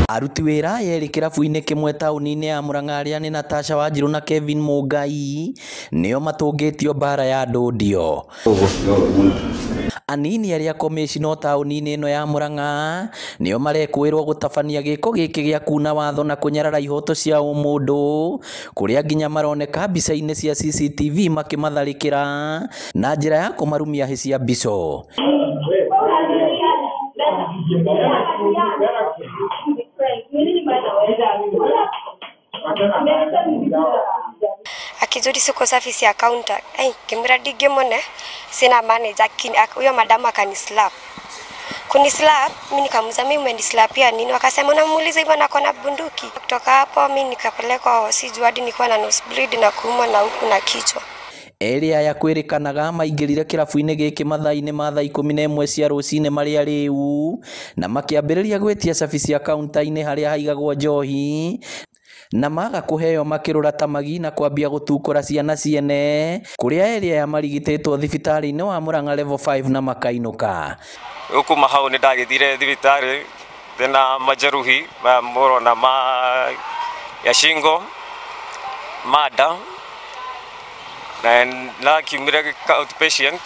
Aruti wĩra aya erĩ kĩrabu-inĩ kĩmwe taũni-inĩ ya Murang'a arĩa nĩ Natasha Wanjiru na Kevin Mungai nĩo matũngĩtio mbara ya ndũndio. Anini arĩa komĩcino taũni-inĩ ĩno ya Murang'a nĩo marekũĩrwo gũtabania gĩko gĩkĩ gĩa kuna watho na kũnyarara ihoto cia ũmũndũ kũrĩa nginya maroneka mbica-inĩ cia CCTV makĩmatharĩkĩra na njĩra ya kũmarumia hĩ cia mbico. Akijudi siko service ya counter. Ai, kimra ndingimone sina manager huyo madamu akanislap. Kunislap, mimi nikamuuliza mimi umenislapia nini? Wakasema unamuuliza hivyo na kona bunduki. Kutoka hapo mimi nikapelekwa sijui hadi nilikuwa na nosebleed na kuumwa na huku na kichwa. Erĩ aya kwĩrĩkanaga maingĩrire kĩrabu-inĩ gĩkĩ mathaa-inĩ ma thaa 11 cia rũcinĩ marĩ arĩu na makĩambĩrĩria gwĩtia cabi cia kaunta-inĩ harĩa haigagwo njohi na maga kũheo makĩrũra ta magi na kwambia gũtukũra ciana ciene kũrĩa erĩ aya marigitĩtwo thibitarĩ-inĩ wa Murang'a level 5 na makainũka. Rĩu kuma hau nĩ ndagĩthire thibitarĩ ndĩna majeruhi ma mũrona ma ya shingo mada na ndakiumire outpatient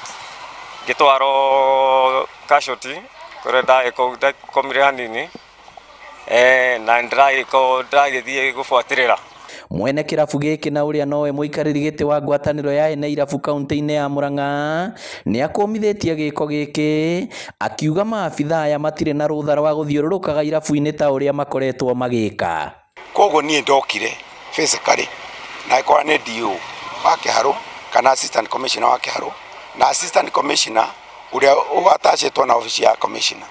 ngĩtwarwo casualty kũrĩa ndakomire hanini na ndĩragĩthiĩ gũbuatĩrĩra. Mwene kĩrabu gĩkĩ na ũrĩa nowe mũikarĩri gĩtĩ wa ngwatanĩro ya ene irabu kaunti-inĩ ya Murang'a nĩ akũmithĩtie gĩko gĩkĩ akiuga maabithaa aya matirĩ na rũtha rwa gũthiũrũrũkaga irabu-inĩ ta ũrĩa makoretwo magĩka. Koguo niĩ ndokire physically na ĩkorwo nĩ DO wa Kĩharũ kana assistant commissioner wa Kĩharũ na assistant commissioner ũrĩa ũatacĩtwo na obici ya commissioner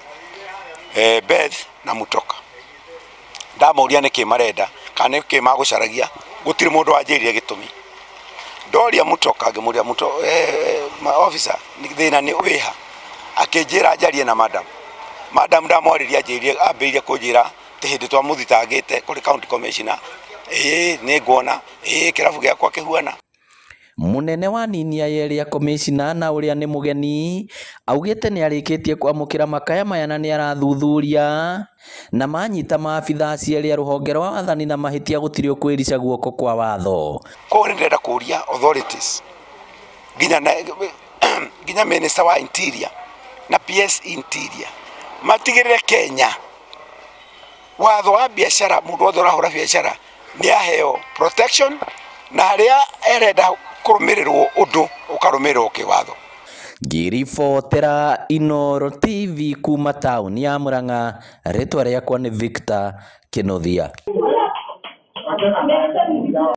Beth na Mutoka. Ndamoria nĩkĩ marenda kana nĩkĩ magũcaragia gũtirĩ mũndũ wanjĩrire gĩtũmi. Ndoria Mutoka ngĩmũria officer thĩna nĩ wĩha, akĩnjĩra njarie na madam. Madam ndamwarĩria anjĩrire ambĩrĩirie kũnjĩra atĩ hĩndĩ twamũthitangĩte kũrĩ county commissioner ĩĩ nĩ nguona ĩĩ kĩrabu gĩakwa kĩhuana. Munene wa nini aya ĩrĩa komĩcina na ũrĩa nĩ mũgeni augĩte nĩ arĩkĩtie kwamũkĩra makaya maya na nĩ arathuthuria na manyita maabithaa acio erĩ a rũhonge rwa wathani na mahĩtia gũtirĩ ũkwĩrica guoko kwa watho. Koguo nĩ ndĩrenda kũria authorities nginya minister wa interior na PS interior matigĩrĩre Kenya watho wa biacara mũndũ wothe ũrahũra biacara nĩ aheo protection na harĩa arenda kũrũmĩrĩrwo ũndũ ũkarũmĩrĩrwo kĩwatho. Ngĩribotera Inooro TV kuma taũni ya Murang'a, rĩtwa rĩakwa nĩ Victor Kĩnuthia.